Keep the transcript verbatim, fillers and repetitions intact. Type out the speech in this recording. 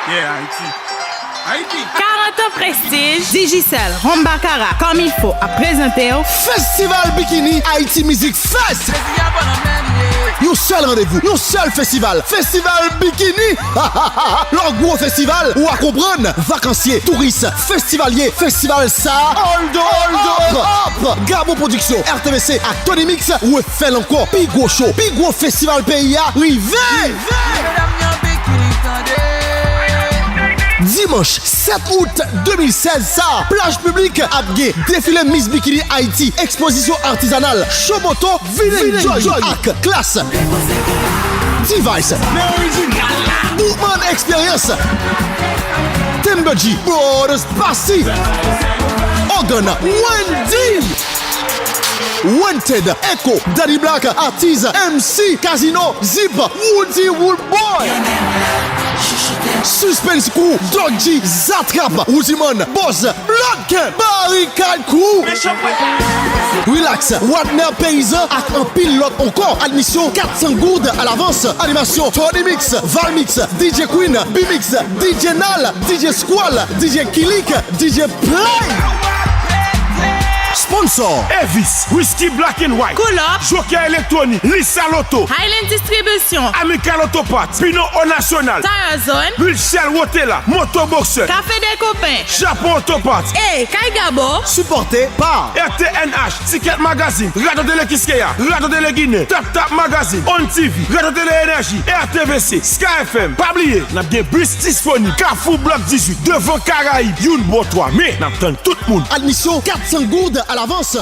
Yeah, Haïti. Haïti. Karant an Prestige, Digicel, Home Baccarat, Comme Il Faut ap prezante w. Festival Bikini Haiti Music Fest. Yon sèl randevou, yon sèl festival, Festival Bikini. Lè w gwo festival, ou a konprann. Vakansye, touris, festivalye, festival sa, hold up, hold up. Gabo Production, R T V C ak Tony Mix refè l ankò. Pi gwo show, pi gwo festival peyi a rive. Dimanch sèt out de mil sèz sa, plaj piblik ap gen defile Miss Bikini Haiti, ekspozisyon atizanal, show moto, vin enjoy ak Klass, T-Vice, Bootman Experience, Timber G, Brothers Passy, Ogan, Wendy, Wanted, Echo, Daddy Black, Atiz, M C, Casino, Zip, Woody, Woodboy, Suspense Crew, Doc G, Zatrap, Woodyman, Buzz, Bloodcamp, Barikad Crew, Relax, Wadner Peyizan ak anpil lòt ankò. Admisyon kat san goud alavans. Animasyon Tony Mix, Valmix, D J Queen, B-Mix, D J Nal, D J Squall, D J Kilik, D J Play. Sponsor, Evis, Whisky Black and White, Kulòk, Joker Electronic, Lisa Lotto, Highland Distribution, Amical Auto Parts, Pino Au National, Tire Zone, Lil Shell Wotela, Moto Boxer, Café des Copains, Japon Auto Parts. Hey, Kay Gabo, Supporté par R T N H, Ticket Magazine, Radio Télé Kiskeya, Radio Télé Guinée, Tap Tap Magazine, On T V, Radio Télé Énergie, R T V C, Sky F M. Pa bliye, n ap gen bis disponib, Kafou Blòk dizuit, devan Karayib, youn bò twa. Men, n ap tann tout moun. Admisyon kat san goud alavans.